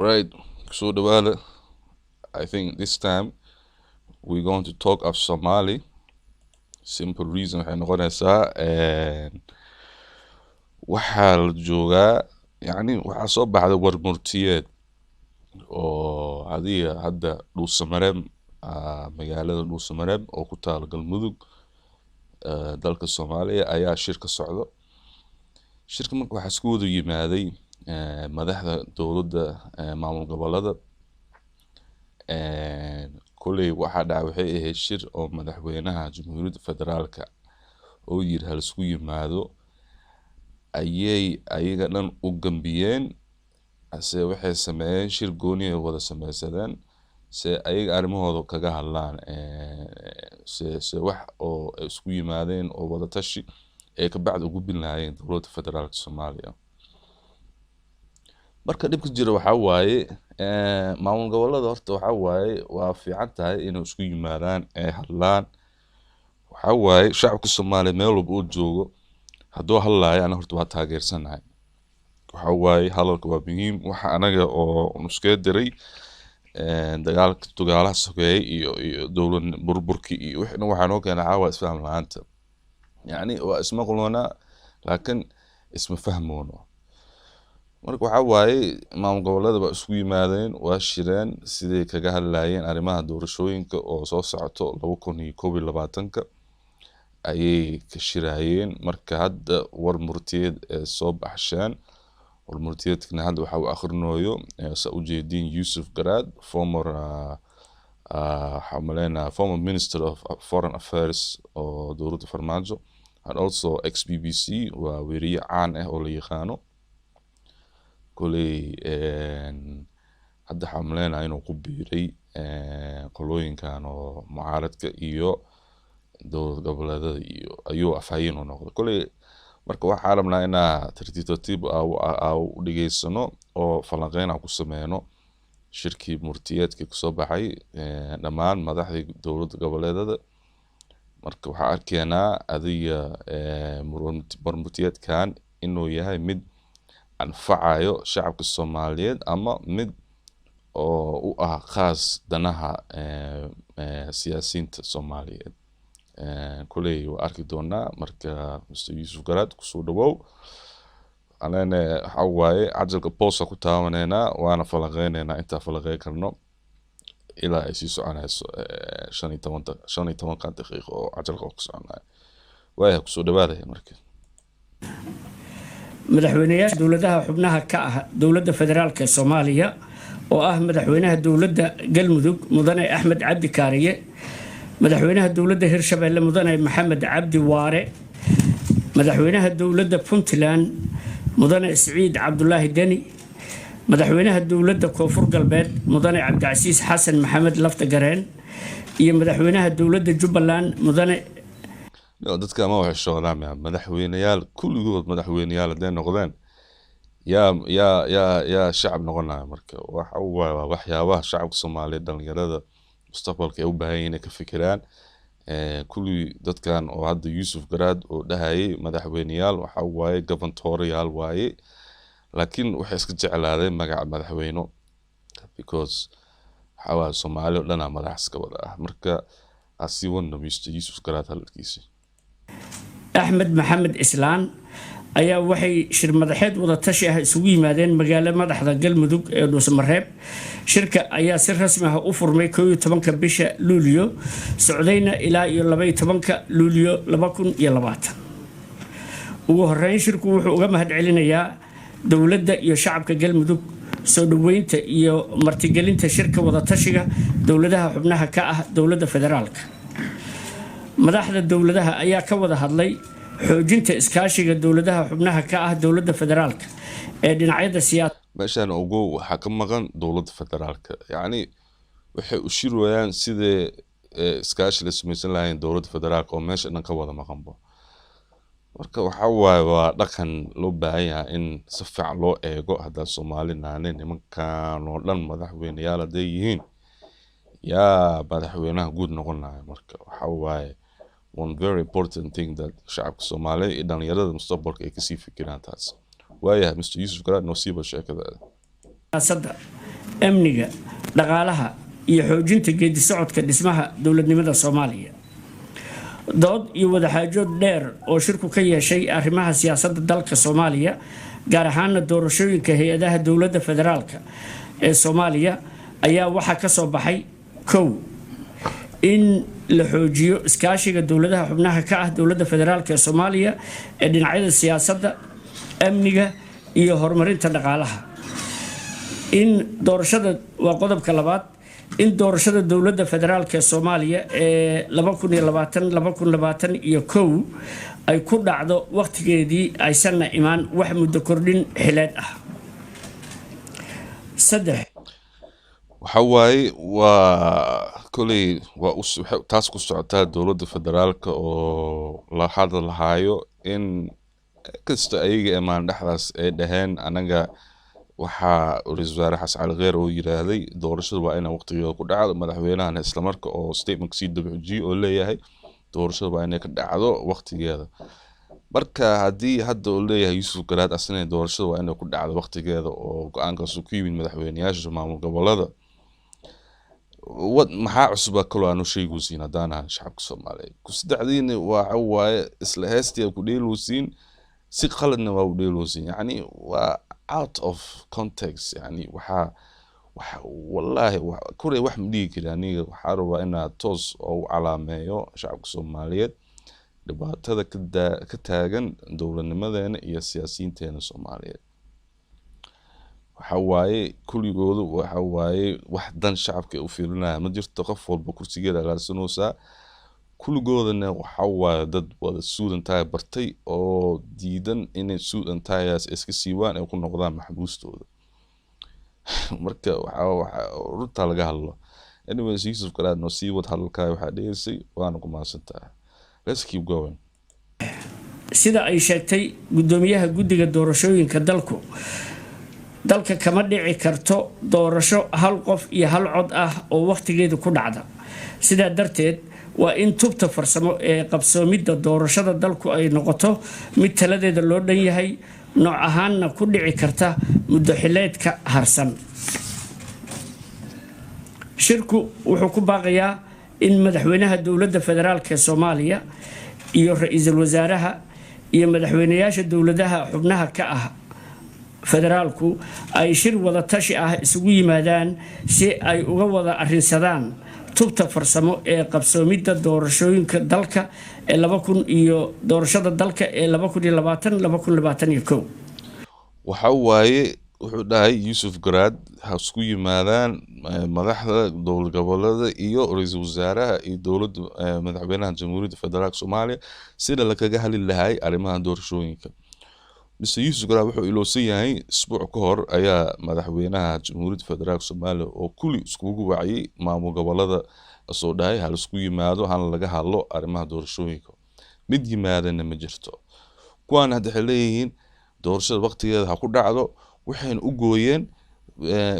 Right, kusoo dhawaada. I think this time we're going to talk of Somali. Simple reason waxay noqonaysaa waxaa la joogaa, yacni waxaa soo baxday war murtiyeed oo adiga hadda Dhuusamareeb, magaalada Dhuusamareeb oo ku taal Galmudug, dalka Soomaaliya, ayaa shir ka socdo. Shirka marka waxaa isku wada yimaaday madaxda dowladda, maamul gobolada. Koley waxaa dhacay waxay ahayd shir oo madaxweynaha Jamhuuriyadda Federaalka oo yiri ha laisku yimaado, ayay ayaga dhan u gambiyeen, ase waxay sameeyeen shir gooni ay wada sameysadeen se ayaga arrimahooda kaga hadlaan, se wax oo ay isku yimaadeen oo wada tashi ay ka bacdi ugu bin lahaayeen dowladda federaalka Soomaaliya. Marka dhibka jira waxaa waaye, maamul gobolada horta waxaa waaye waa fiican tahay inay isku yimaadaan, ay hadlaan. Waxaa waaye shacabka Soomaaliya meel walba uu joogo hadduu hadlaayo, ana horta waa taageersanahay. Waxaa waaye hadalka waa muhiim. Waxa anaga oo nuskee diray dagaalka, dagaalaha sokeeye iyo dowlad burburki iyo wixii dhan waxaa noo keenay waxaa waaye isfaham la'aanta. Yacni waa isma qulmoonaa laakiin isma fahmoono. Marka waxaa waaye maamul gobolada waa isku yimaadeen, waa shireen siday kaga hadlayeen arrimaha doorashooyinka oo soo socoto 2021-ka ayay ka shiraayeen. Marka hadda war murtiyeed ee soo baxsheen, war murtiyeedkana hadda waxa uu akhrinayo, saa ujeediin, Yusuf Garaad, former waxaa umaleynaya former minister of foreign affairs oo dowladda Farmaajo, and also ex BBC, waa weriye caan ah oo la yaqaano. Koley hadda waxaan umaleynaya inuu ku biiray qolooyinkan oo mucaaradka iyo dowlad goboleedada iyo ayuu afhayeen u noqday koley. Marka waxaan rabnaa inaa tartiib tartiib aa u dhageysano oo falanqeyn aan ku sameyno shirkii murtiyeedkii kasoo baxay dhammaan madaxdii dowlad goboleedada. Marka waxaa arkaynaa adiga war murtiyeedkan inuu yahay mid anfacayo shacabka Soomaaliyeed ama mid oo u ah khaas danaha siyaasiyiinta Soomaaliyeed. Koley waa arki doonaa. Marka Mr Yusuf Garaad, kusoo dhawow. Anana waxa waaye cajalka pause ku taabaneynaa, waana falanqeyneynaa intaa falanqeyn karno ilaa ay sii soconayso 15-ka daqiiqo oo cajalka oo ku soconayo. Waaya, kusoo dhawaadaya marka. Madaxweyneyaasha dowladaha xubnaha ka ah dowladda federaalka ee Soomaaliya oo ah madaxweynaha dowladda Galmudug, Mudane Axmed Cabdi Kaariye, madaxweynaha dowladda Hirshabeelle, Mudane Maxamed Cabdi Waare, madaxweynaha dowladda Puntland, Mudane Siciid Cabdulaahi Deni, madaxweynaha dowladda Koonfur Galbeed, Mudane Cabdicasiis Xasan Maxamed Lafta Gareen, iyo madaxweynaha dowladda Jubbaland, Mudane No, dadka ma waxay shoodaan madaxweyneyaal kulligood madaxweyneyaal hadday noqdeen, yaa shacab noqonaya? Marka waxa waaye waa waxyaabaha shacabka Soomaaliyeed, dhalinyarada mustaqbalka ay u baahan yihiin inay ka fikiraan. Kulli dadkan oo hadda Yuusuf Garaad oo dhahayay madaxweyneyaal, waxa waaye governatorial waaye, laakiin waxay iska jeclaadeen magaca madaxweyno because waxa waaye Soomaali oo dhan aa madax iska wada ah. Marka asii wadno Mr Yuusuf Garaad hadalkiisi. Axmed Maxamed Islaan ayaa waxay shir madaxeed wadatashi ah isugu yimaadeen magaalo madaxda Galmudug ee Dhuusamareeb. Shirka ayaa si rasmi ah u furmay 11-ka bisha Luulyo, socdayna ilaa iyo 12-ka Luulyo 2020. Ugu horeyn, shirku wuxuu uga mahadcelinayaa dowladda iyo shacabka Galmudug soo dhoweynta iyo martigelinta shirka wadatashiga dowladaha xubnaha ka ah dowladda federaalka. Madaxda dowladaha ayaa ka wada hadlay xoojinta iskaashiga dowladaha xubnaha ka ah dowladda federaalka ee dhinacyada siyaasada. Meeshaan ogow, waxaa ka maqan dowladda federaalka. Yacni waxay u shirwayaan sidee iskaashi la samaysan lahayn dowladda federaalka oo meesha dhan ka wada maqanbo. Marka waxaa waaye waa dhaqan loo baahan yahay in si fiican loo eego. Haddaa Soomaali naane, nimankan oo dhan madaxweyneyaal hadday yihiin, yaa madaxweynaha guud noqonaya? Marka waxaa waaye one very important thing that shacabka Soomaaliya iyo dhalinyarada mustaqbalka ay kasii fikiraan taas. Waayahay, Mr Yusuf Garaad, noo siiba sheekadaada. Siyaasadda. amniga, dhaqaalaha iyo xoojinta geedi socodka dhismaha dowladnimada Soomaaliya. Dood iyo wadaxaajood dheer oo shirku ka yeeshay arrimaha siyaasadda dalka Soomaaliya, gaar ahaana doorashooyinka hay-adaha dowladda federaalka ee Soomaaliya, ayaa waxaa ka soo baxay: kow, in la xoojiyo iskaashiga dowladaha xubnaha ka ah dowladda federaalka ee Soomaaliya ee dhinacyada siyaasadda, amniga iyo horumarinta dhaqaalaha. In doorashada, waa qodobka labaad, in doorashada dowladda federaalka ee Soomaaliya ee 2020, 2021 ay ku dhacdo waqtigeedii, aysanna imaan wax muddo kordhin xileed ah. Saddex, Waxa waaye, waa koley waa waxay taas ku socotaa dowladda federaalka oo la hadalhayo in kasta ayaga imaan dhexdaas ay dhaheen anaga. Waxaa ra-iisul wasaare Xasan Cali Kheyr oo yiraahday doorashada waa inay waqtigeeda ku dhacdo, madaxweynahana isla marka oo statement sii daba xujiyey oo leeyahay doorashada waa inay ka dhacdo waqtigeeda. Marka haddii hadda uu leeyahay Yuusuf Garaad asna doorashada waa inay ku dhacdo waqtigeeda, oo go-aankaas uu ku yimid madaxweyneyaasha maamul gobolada, wad maxaa cusuba kaloo aanu sheegaysiin haddaan ahan shacabka Soomaaliyeed? Ku saddexdiina waxa waaye isla heestii ku dheelowsiin, si qaladna waa u dheelowsiin, yacni waa out of context. Yani waxaa waxa wallaahi kuley wax ma dhihi kari aniga. Waxaa rabaa inaad toos oo u calaameeyo shacabka Soomaaliyeed dhibaatada ka taagan dowladnimadeena iyo siyaasiyiinteena Soomaaliyeed. Waxa waaye kulligoodu waxa waaye wax dan shacabka ay u fiirinaya ma jirto. Qof walba kursigeeda raadsanaysaa. Kulligoodana waxa waaye dad wada suit and tie bartay oo diidan inay suit and tie-gaas iska siibaan ay ku noqdaan maxbuustooda. Marka waxa runtaa laga hadlo. Anyways, Yusuf Garaad, noo sii wad hadalkaaga. Waxaa dhegeysay, waana ku mahadsantahay. Let's keep going. Sida ay sheegtay guddoomiyaha guddiga doorashooyinka dalku, dalka kama dhici karto doorasho hal qof iyo hal cod ah oo wakhtigeedu ku dhacda. Sidaa darteed, waa in tubta farsamo ee qabsoomidda doorashada dalku ay noqoto mid taladeeda loo dhan yahay, nooc ahaanna ku dhici karta muddo xileedka harsan. Shirku wuxuu ku baaqayaa in madaxweynaha dowladda federaalka ee Soomaaliya iyo ra-iisul wasaaraha iyo madaxweyneyaasha dowladaha xubnaha ka ah federaalku ay shir wada tashi ah isugu yimaadaan si ay uga wada arrinsadaan tubta farsamo ee qabsoomidda doorashooyinka dalka ee laba kun iyo doorashada dalka ee 2020, 2021. Waxa waaye wuxuu dhahay Yuusuf Garaad ha isku yimaadaan madaxda dowlad goboleeda iyo ra-iisul wasaaraha iyo dowladda, madaxweynaha Jamhuuriyadda Federaalka Soomaaliya, sida lakaga hadli lahay arrimaha doorashooyinka. Mr Yuusuf Garaad wuxuu ilowsan yahay isbuuc ka hor ayaa madaxweynaha Jamhuuriyadda Federaalka Soomaaliya oo kulli iskugu waciyay maamul gobolada, soo dhahay ha laisku yimaado, hana laga hadlo arrimaha doorashooyinka. Mid yimaadana ma jirto. Kuwaan hadda waxay leeyihiin doorashada waqtigeeda ha ku dhacdo. Waxayna u gooyeen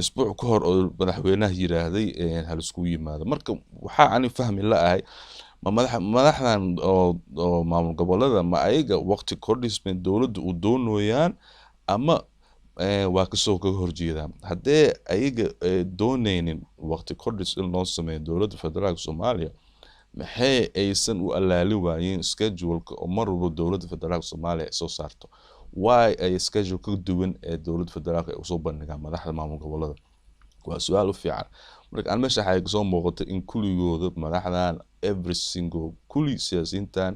isbuuc ka hor oo madaxweynaha yiraahday ha laiskugu yimaado. Marka waxaa ani fahmi la-ahay, ma madaxdan oo maamul gobolada ma ayaga waqti kordhismay dowladda u doonayaan ama waa kasoo kaga horjeedaan? Haddee ayaga dooneynin waqti kordhis in loo sameeyo dowladda federaalka Soomaaliya, maxay aysan u alaali waayeen schedule-ka oo mar walba dowladda federaalka Soomaaliya ay soo saarto? Why ay schedule ka duwan ee dowladda federaalka ay usoo bandhigaan madaxda maamul gobolada? Waa su-aal u fiican. Marka aan meesha waxay kasoo muuqatay in kulligooda madaxdan, every single, kulli siyaasiyiintan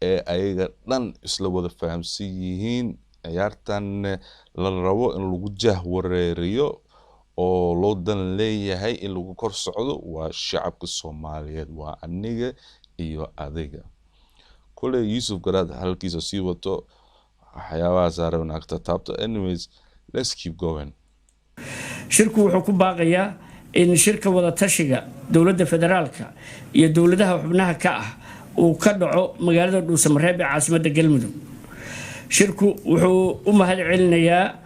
ee ayaga dhan isla wada fahamsan yihiin ciyaartan la rabo in lagu jah wareeriyo oo loo dan leeyahay in lagu kor socdo waa shacabka Soomaaliyeed, waa aniga iyo adiga. Koley Yuusuf Garaad halkiisa sii wato, waxyaabahaas rabin agta taabto. Anyways, let's keep going. Shirku wuxuu ku baaqayaa in shirka wadatashiga dowladda federaalka iyo dowladaha xubnaha ka ah uu ka dhaco magaalada Dhuusamareeb ee caasimadda Galmudug. Shirku wuxuu u mahad celinayaa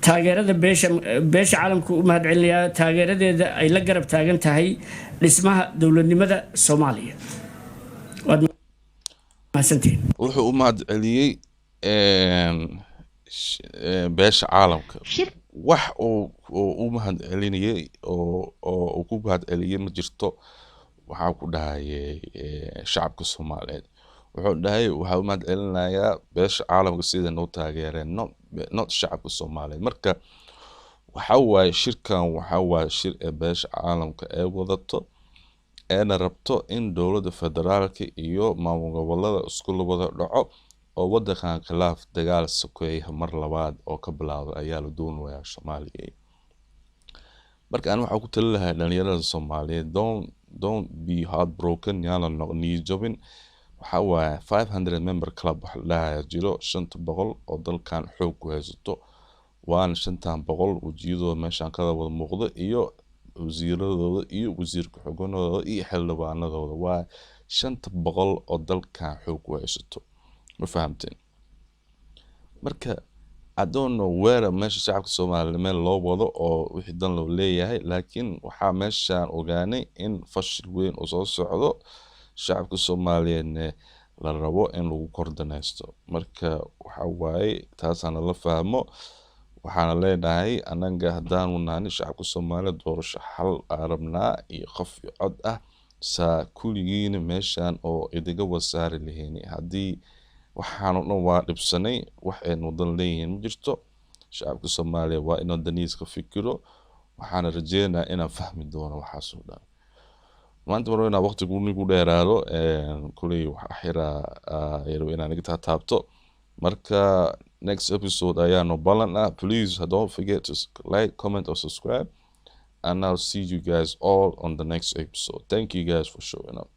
taageerada beesha caalamku, u mahad celinayaa taageeradeeda ay la garab taagan tahay dhismaha dowladnimada Soomaaliya. Waad mahadsantihiin. Wuxuu u mahad celiyey beesha caalamka. Wax uu u mahad celinayay oo uu ku mahad celiyay ma jirto. Waxaa ku dhahayay shacabka Soomaaliyeed, wuxuu dhahay waxaa u mahad celinayaa beesha caalamka sida noo taageereen, not shacabka Soomaaliyeed. Marka waxa waaye shirkan waxa waaye shir ee beesha caalamka ee wadato eena rabto in dowladda federaalka iyo maamul gobolada isku wada dhaco oo wadankan khilaaf dagaal sokeeya mar labaad oo ka bilaawda ayaa la doonayaa Soomaaliya. Marka aan waxaa ku tali lahaa dhalinyarada Soomaaliyeed, don't be heartbroken, yaana niyad jabin. Waxaa waaye 500 member club wax la dhahayaa jiro, 500 oo dalkan xoog ku haysato, waana 500 wejiyadooda meeshaan kada wada muuqdo iyo wasiiradooda iyo wasiir ku-xigeenadooda iyo xildhibaanadooda. Waa 500 oo dalkan xoog ku haysato, ma fahamteen? Marka I don't know where meesha shacabka Soomaaliyeed meel loo wado oo wixii dan loo leeyahay, laakiin waxaa meeshaan ogaanay in fashil weyn oo soo socdo, shacabka Soomaaliyeedna la rabo in lagu kordanaysto. Marka waxa waaye taasaana la fahmo. Waxaana leenahay annaga haddaanu nahay shacabka Soomaaliyeed, doorasho xal aan rabnaa iyo qof iyo cod ah saa kulligiina meeshaan oo idiga wasaari lahayni. Haddii waxaan oo dhan waa dhibsanay, wax aynu dan leeyihiin ma jirto. Shacabka Soomaaliya waa inuu danihiisa ka fikiro. Waxaana rajeynayaa inaan fahmi doono waxaas oo dhan. Maanta mar inaan waqtigu nigu dheeraado kuley waxa xiraa rabo inaan iga taataabto. Marka next episode ayaa no ballan ah. Please don't forget to like, comment or subscribe, and I'll see you guys all on the next episode. Thank you guys for showing up.